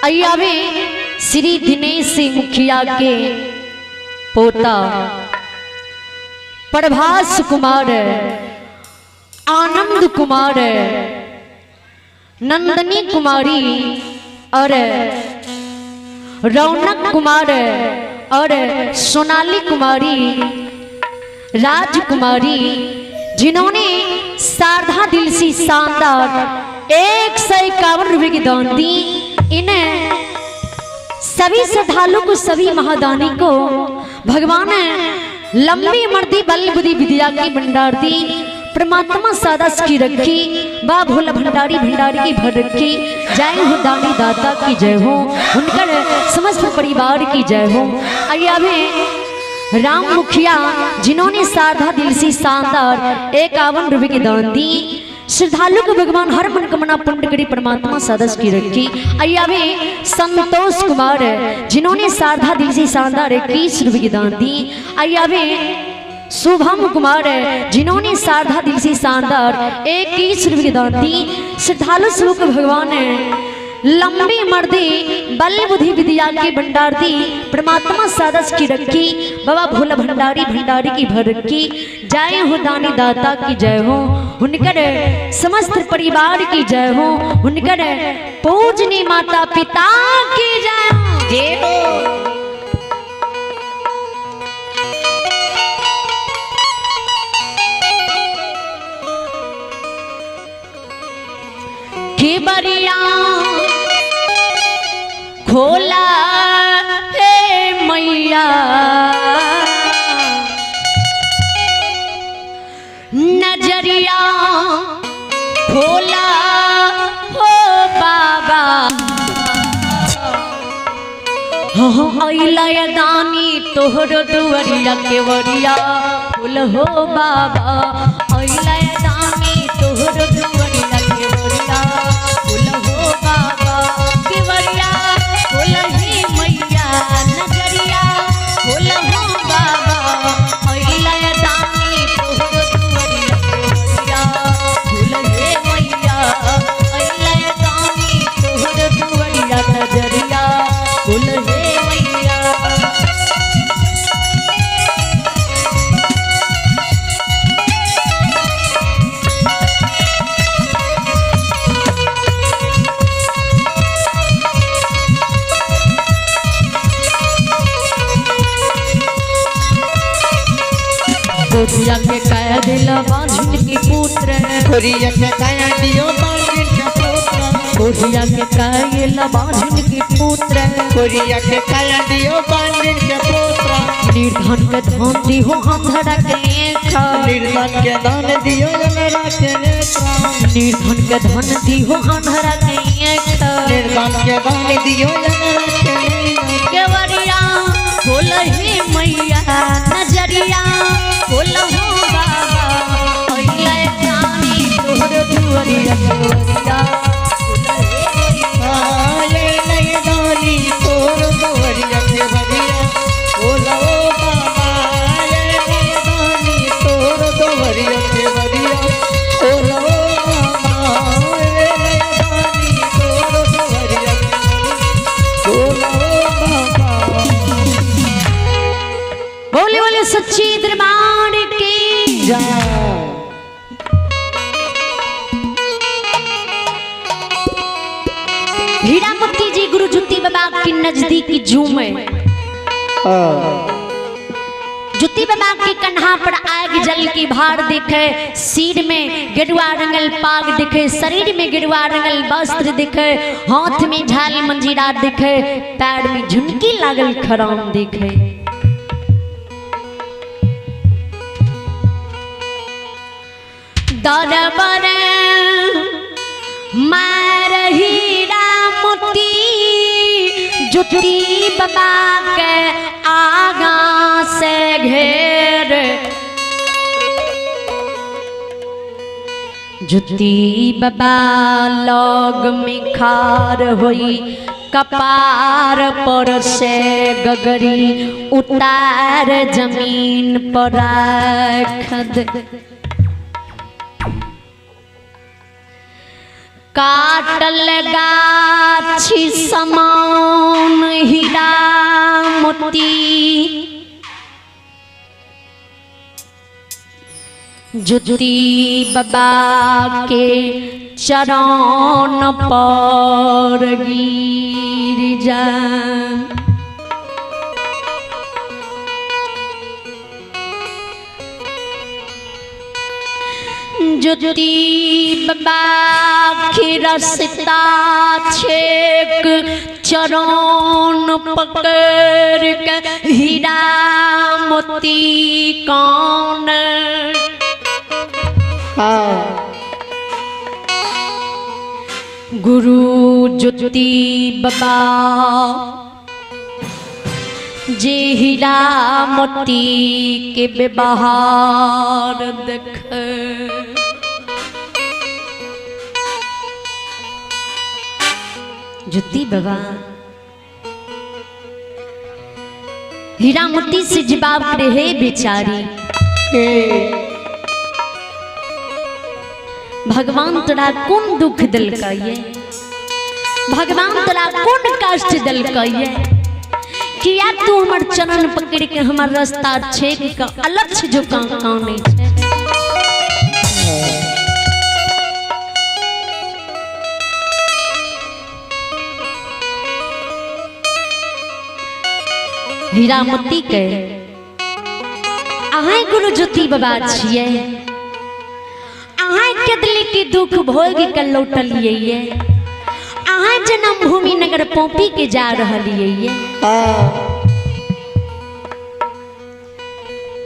आइए अभी श्री दिनेश सिंह मुखिया के पोता प्रभास कुमार, आनंद कुमार, नंदनी कुमारी और रौनक कुमार और सोनाली कुमारी, राजकुमारी, जिन्होंने शारदा दिल से शानदार 151 रुपए की दान दी। इन्हें सभी श्रद्धालु को, सभी महादानी को भगवान लंबी मर्दी बल बुद्धि विद्या की भंडार दी। परमात्मा सादा की रखी, बा भोला भंडारी भंडारी की भर रखी। जय हो दानी दाता की जय हो, उनकर समस्त परिवार की जय हो। आइए अभी राम मुखिया जिन्होंने साधा दिल से शानदार 51 रुपए की दान दी। श्रद्धालु को भगवान हर मन कमना पुण्य करी परमात्मा सदस्य की रखी। आइए अभी संतोष कुमार जिन्होंने साधा दिल से शानदार 21 रुपए की दान दी। आइए अभी शुभम कुमार जिन्होंने साधा दिल से शानदार 21 रुपए की दान दी। श्रद्धालु स्वरूप भगवान लंबी मर्दी बल बुद्धि विद्या की भंडार दी। परमात्मा सादस की रखी, बाबा भोला भंडारी भंडारी की भर रखी। जय हो दानी दाता की जय हो, उनकर समस्त परिवार की जय हो, उनकर पूजनी माता पिता की जय हो। जय हो। की बरिया खोला हे मैया, नजरिया खोला हो बाबा। हो अइला दानी तोहर दुआरिया केवरिया फूल हो बाबा। अइला दानी तोहर दुआरिया केवरिया फूल हो बाबा। केवरिया फूल ही मैया, नजरिया फूल हो बाबा। अइला दानी तोहर दुआरिया केवरिया फूल हे मैया। अइला दानी तोहर दुआरिया नजरिया फूल हे मैया। कोठिया के कह दिल बांझिन के पुत्र, कोरिया के काया दियो बांझिन के पुत्र, कोठिया के कह दिल बांझिन के पुत्र, कोरिया के काया दियो बांझिन के पुत्र। निर्धन के धन दिहो अंधरा के लेखा, निर्धन के धन दियो अंधरा के नेत्रा, निर्धन के धन दिहो अंधरा के लेखा, निर्धन के धन दियो अंधरा के नेत्रा। केवरिया खोल हे मैया, नजरिया खोल हो बाबा। अइला जानी तोहर दुआरिया केवरिया खोल हे मैया। आये नई दानी तोर दुआरिया केवरिया खोल ओ बाबा। आये नई दानी तोर दुआरिया केवरिया खोल ओ बाबा। आये नई दानी तोर दुआरिया खोल ओ बाबा। बोले बोले सच्ची दरबार की जय। हीरामती जी गुरु जुत्ती बाबा की नजदीकी झूम है। जुत्ती बाबा के कन्हा पर आग जल की भार दिखे, सिर में गेरुआ रंगल पाग दिखे, शरीर में गेरुआ रंगल वस्त्र दिखे, हाथ में झाल मंजीरा दिखे, पैर में झुनकी लागल खराम दिखे। दरबर मार हीरा मोती जुत्ती बाबा के आगा से घेर, जुत्ती बाबा लग में खार होई, कपार पर से गगरी उतार जमीन पर राख दे। काटल गाछ साक्षी समान हीरा मोती ज्योति बाबा के चरण पर गिर जा। ज्योति बाबा के रस्ता छेक चरण पकड़ के हीरा मोती कौन। गुरु ज्योति बाबा जे हीरा मोती के व्यवहार देख। ज्योति बाबा हीरा मोती से जवाब रहे बेचारी, भगवान तोरा कौन दुख दिलकै ये, भगवान तोरा कौन कष्ट दिलकै ये, किया तू हमर चरण पकड़ के हमर रास्ता छेक के अलक्ष्य जो काने छे। हीरा मोती के अहाँ गुरु ज्योति बाबा छियै, अहाँ के दिल के दुख भोग के लौटलियै ये, अहाँ जन्मभूमि नगर पौपी के जा रहलियै ये।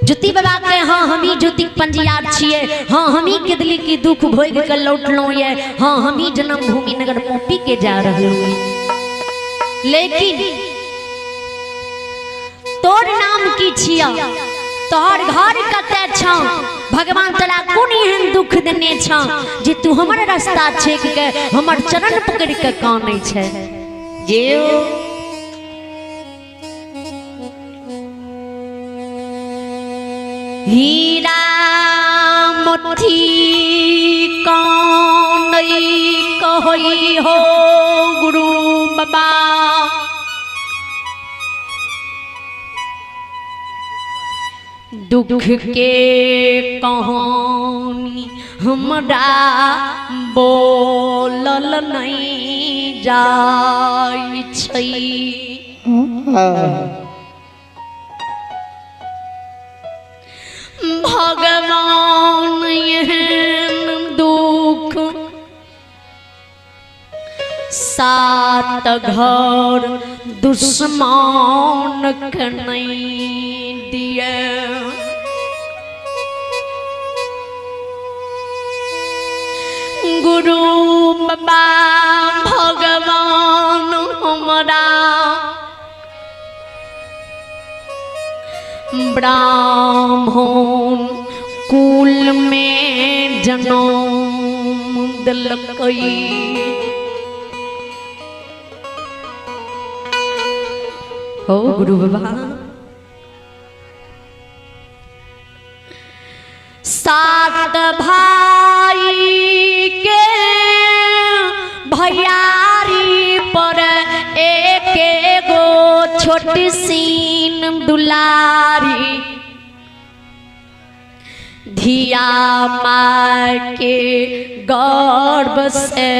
ज्योति बाबा के हाँ हमी ज्योति पंजियार छियै, हाँ हमी के दिल के दुख भोग के लौटलहुँ ये, हाँ हमी जन्मभूमि नगर पौपी के जा रहलियै। लेकिन तोर नाम की छिया, तोहर घर कतऽ छौ, भगवान तोरा कोन एहन दुख देने छौ जे तू हमर रास्ता छेक के हमर चरण पकड़ के कानै छै। हीरा मोती कानै कहै हो गुरु बाबा, दुख के कहानी हमरा बोलल नहीं जाय छै। भगवान एहन दुख सात घर दुश्मन के नहीं दिए। गुरु बाबा भगवान हमरा ब्राह्मण कुल में जन्म दिलकै। हो गुरु बाबा सात भाई के भैयारी पर एक गो छोट सीन दुलारी, धिया माँ के गर्भ से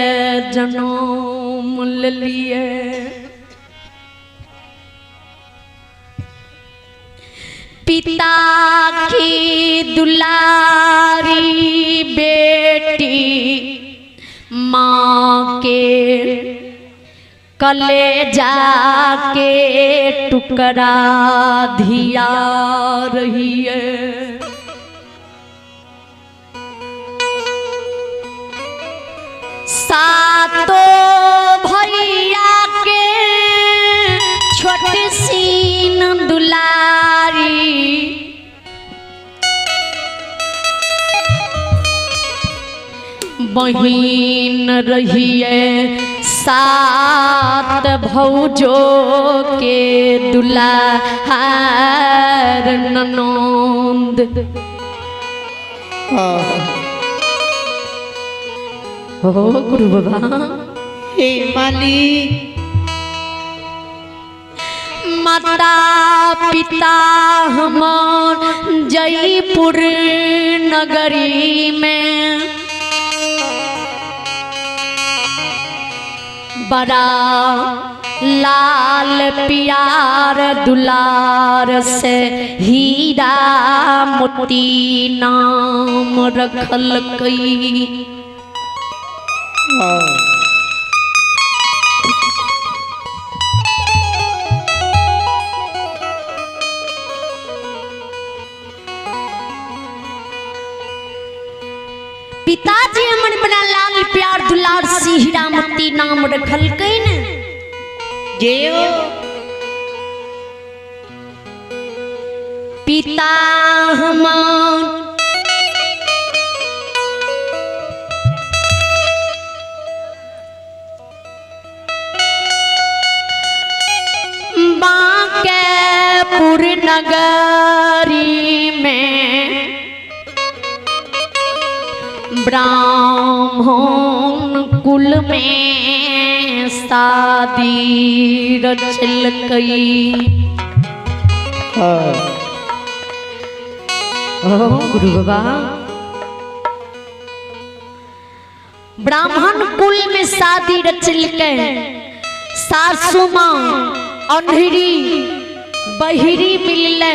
जन्म लिए। पिता की दुलारी बेटी माँ के कलेजा के टुकड़ा धिया रही है। सातों भैया के छोट सीन दुलारी, बहिन रहिए सात भौजो के दुलार ननंद। हो गुरु बाबा हे मालिक, माता पिता हमार जयपुर नगरी में बड़ा लाल प्यार दुलार से हीरा मोती नाम रखल कई। पिताजी हमर बड़ा लाल प्यार दुलार से हीरा मोती नाम रखल कई न। जियो। पिता हमार बांकेपुर नगरी में ब्राह्मण कुल में शादी रचलकई। ओ गुरु बाबा, ब्राह्मण कुल में शादी रचलकै। सासू माँ अंधेरी बहिरी मिलले,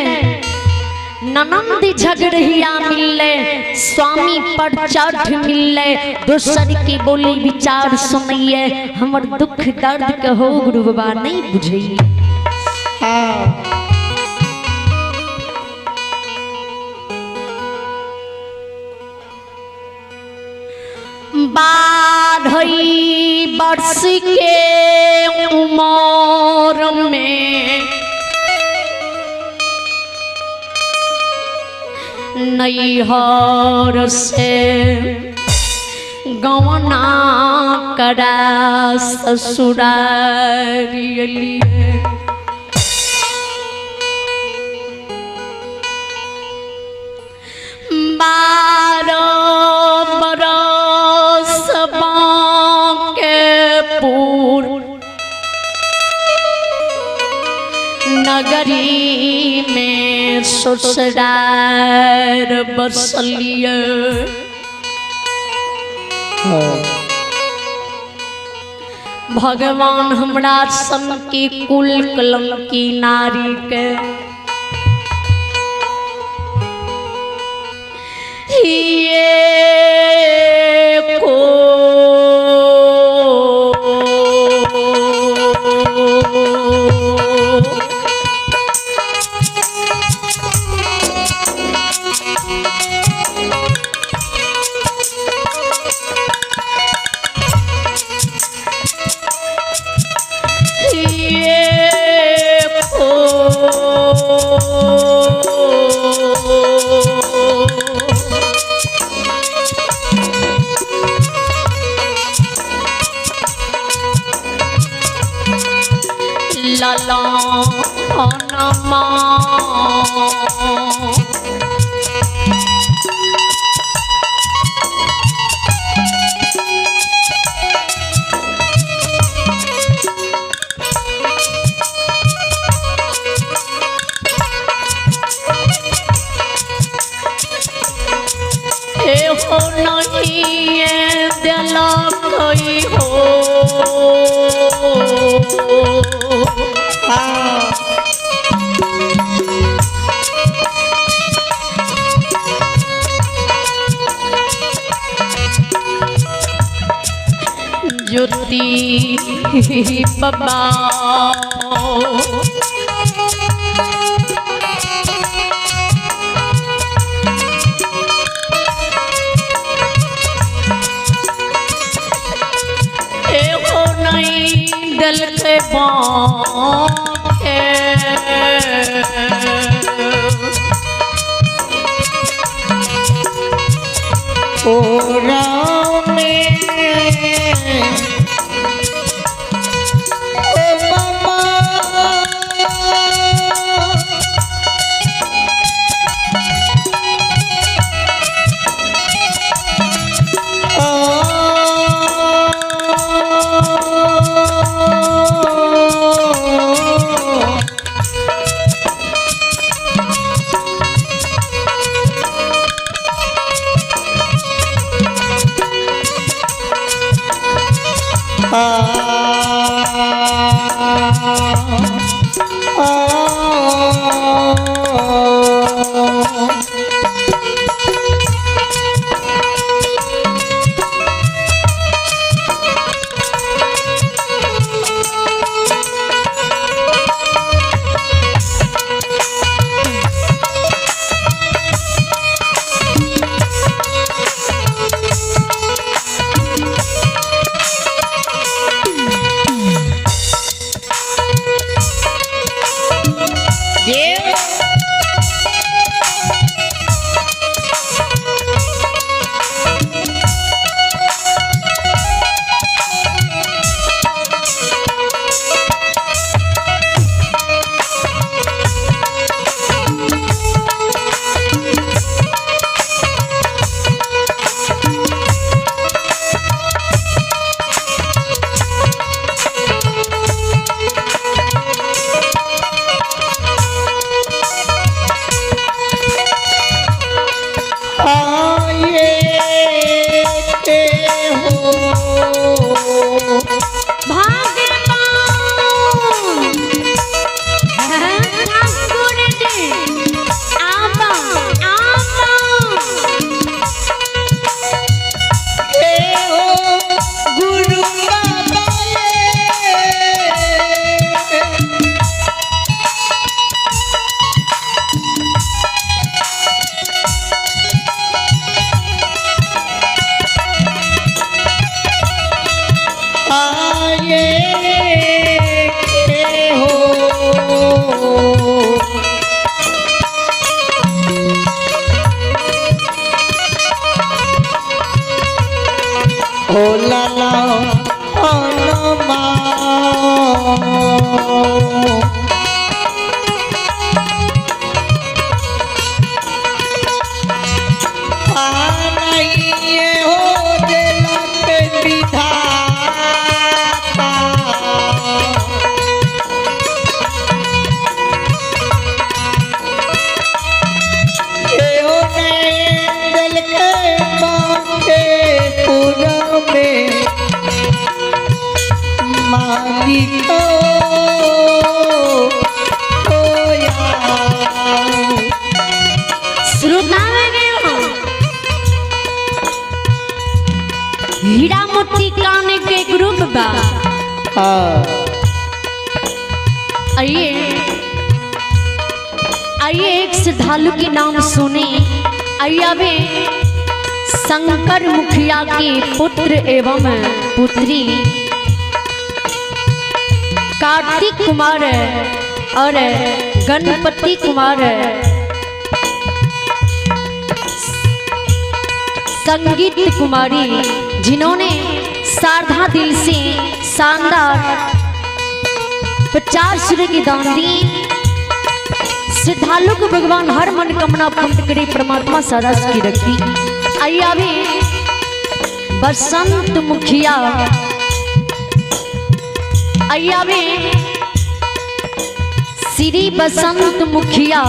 ननंद झगड़िया मिलले, स्वामी पर चढ़ मिलले। दोसर के बोली विचार सुनिए, हमर दुख दर्द के हो गुरु बाबा नहीं बुझिए। 12 वर्ष के उम्र में नैहर से गवना करा ससुरारी लिए। 12 बरस बांकेपुर नगरी में ससुरार बसलिए। भगवान हमरा सन की कुल कलंकी नारी के ये को लाला नमा हे हो नहीं दिला कोई हो। ज्योति बाबा हो नहीं दिल के बाके ओ राम ओ मामा ओ आए के हो भाग्यवान ठाकुर जी, आबा आबा। हे हो गुरु बाबा ये। आए के हो ओ लाला हनुमान। आनाइए हो दिलक विधाता। एहो नैन के बाके पुर में मालिक ओ यार। श्रोता में हीरा मोती काने के ग्रुप बा। हाँ। आइए आइए एक श्रद्धालु के नाम सुने। आइए अभी शंकर मुखिया के पुत्र एवं पुत्री कार्तिक कुमार और गणपति कुमार, संगीत कुमारी, जिन्होंने शारदा दिल से शानदार 50 रुपये की दान दी। श्रद्धालु को भगवान हर मनोकामना पूर्ण करे, परमात्मा सदा सुखी रखी। आइए अभी बसंत मुखिया, आइए अभी श्री बसंत मुखिया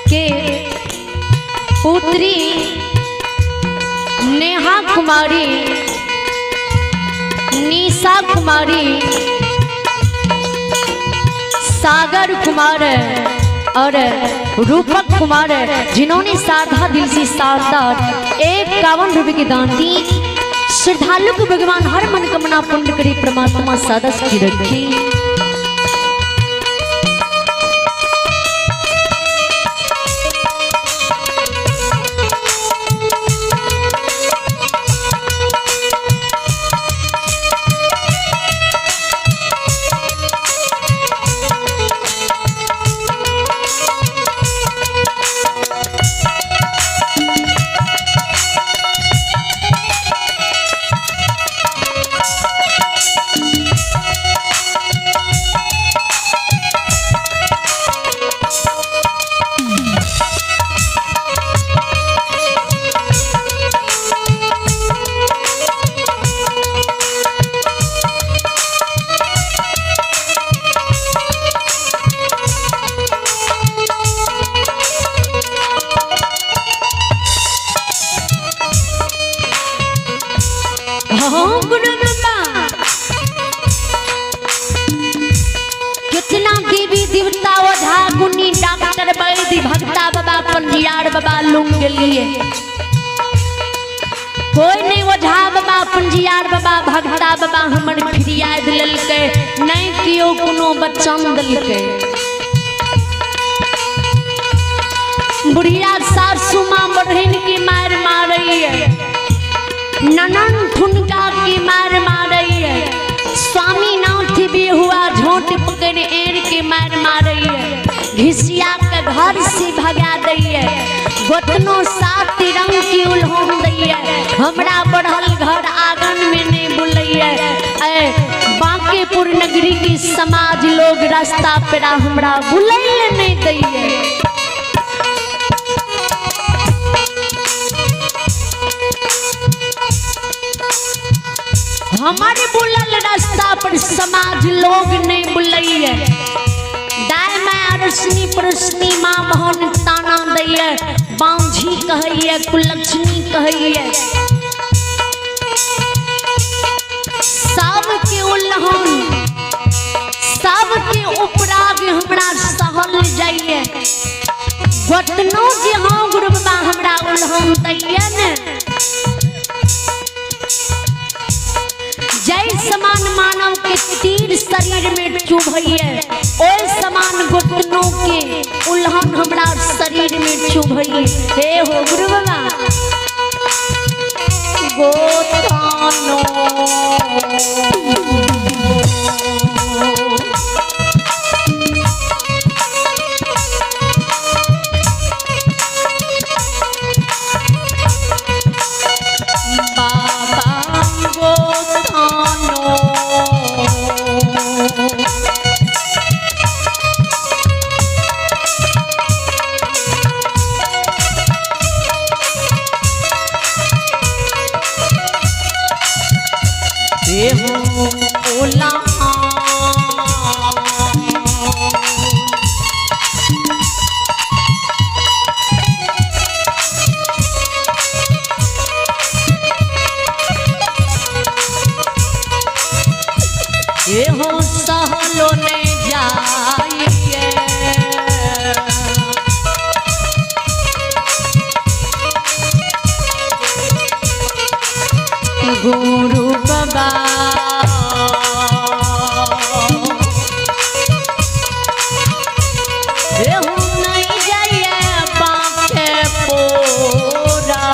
के पुत्री नेहा कुमारी, निशा कुमारी, सागर कुमार और रूपक कुमार, जिन्होंने साधा दिल से शानदार 51 रुपए की दान दी। श्रद्धालु को भगवान हर मनोकामना पूर्ण करे, परमात्मा सदा सुखी रखे। पंजियार बाबा लुंग गेलिए। कोई नहीं ओझा बाबा पंजियार बाबा भगता बाबा हमर फिरियाद लेलकै, नहीं कियो कोनो बचन देलकै। बुढ़िया सासू माँ बढ़िन की मार मारैये, ननन ठुनका की मार मारैये, स्वामीनाथ भी हुआ झोंट पकड़ एड़ के मार मारैये, घिसिया के घर से भगा दैये, गोतनो सात रंग की उल्होन दैये, हमरा बढ़ल घर आंगन में नहीं बुलैये। ऐ बांकीपुर नगरी की समाज लोग रास्ता पेरा हमरा बुलैले नहीं दैये। हमारे बुलल रास्ता पर समाज लोग नहीं बुलैये। दाय माय अरसनी पड़ोसनी माँ बहन ताना दैये, बांझी कहैये, कुलक्षणी कहैये, सबके उल्हन सबके उपराग हमरा सहल जाइए। गोतनो जे हाँ गुरु बाबा हमरा उल्हन दैये ने, जय समान मानव के तीर शरीर में चुभैये, ओय समान गोतनो के उल्हन हमरा शरीर में चुभैये। हे हो गुरु बाबा गोतनो बाबा गोतनो सहलो ने जाइए। गुरु बाबा नहीं जाइए बांके पोरा,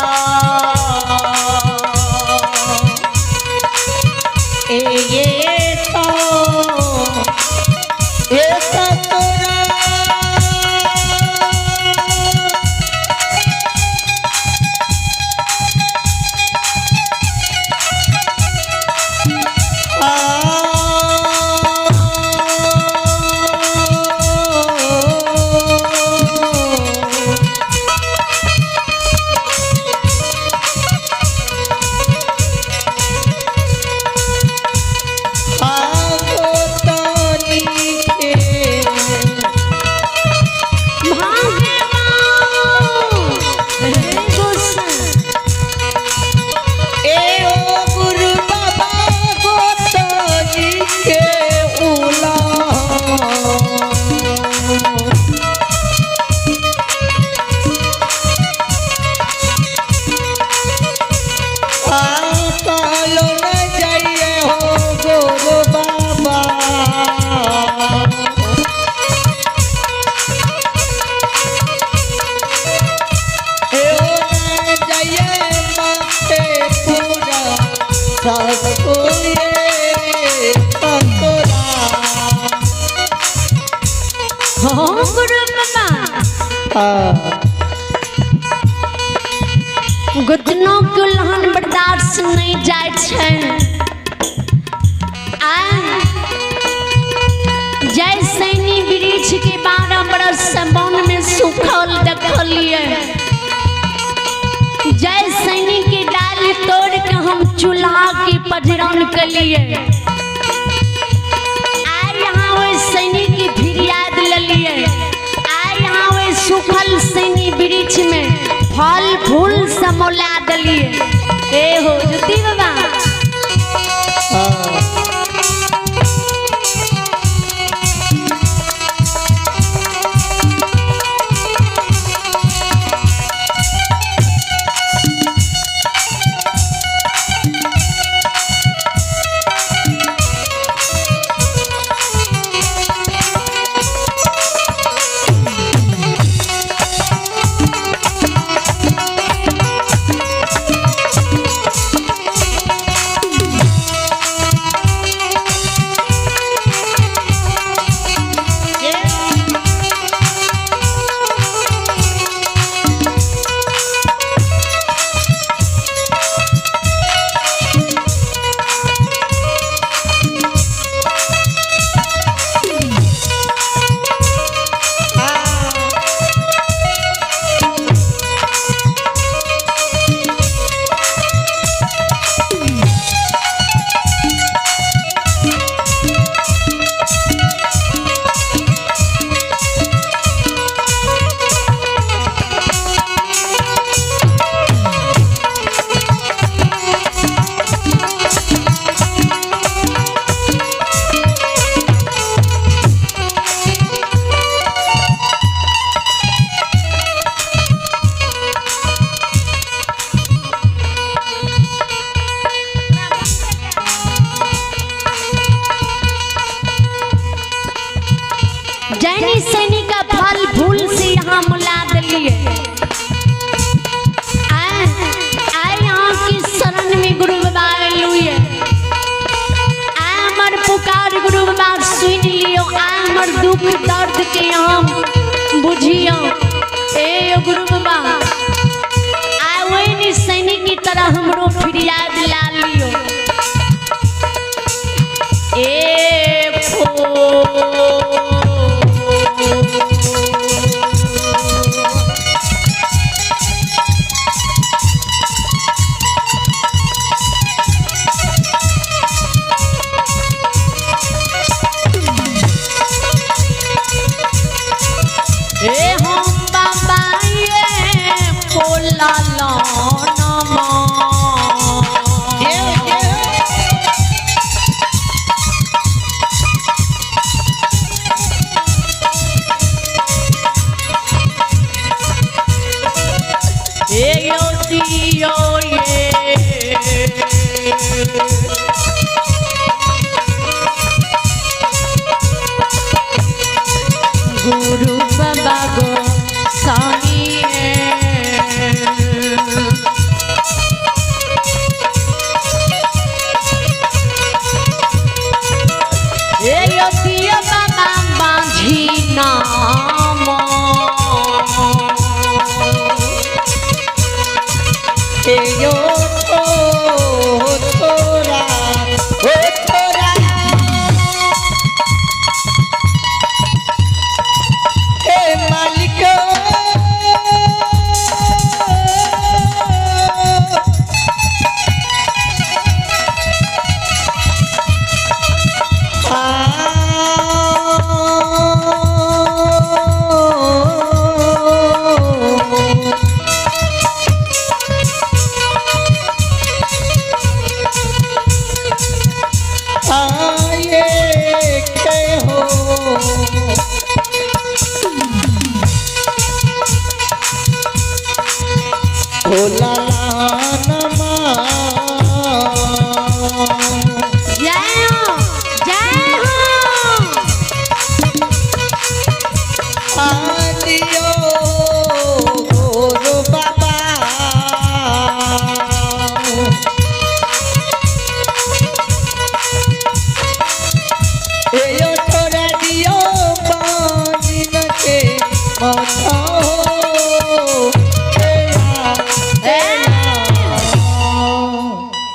ए ये तो ए सतरा गोतनो के उल्हन बर्दाश्त नहीं जाय छै। जय सैनी वृक्ष के 12 बरस से वन में सुखल देखलिए, जय सैनी के डाल तोड़ के हम चूल्हा के पजरन कलिए, आय यहाँ ओहि सैनी की फिरियाद ललिए, आय यहाँ ओहि सुखल सैनी वृक्ष में फल फूल समोला दलिए। ए हो ज्योति बाबा जैनी सैनी का फल भूल से यहाँ मुला दिलिए। आए आए यहाँ की शरण में गुरु बाबा लुए। आए हमर पुकार गुरु बाबा सुन लियो। आए हमर दुख दर्द के यहाँ बुझियो। ए गुरु बाबा, आए वही सैनिक की तरह हमरो फरियाद ला लियो।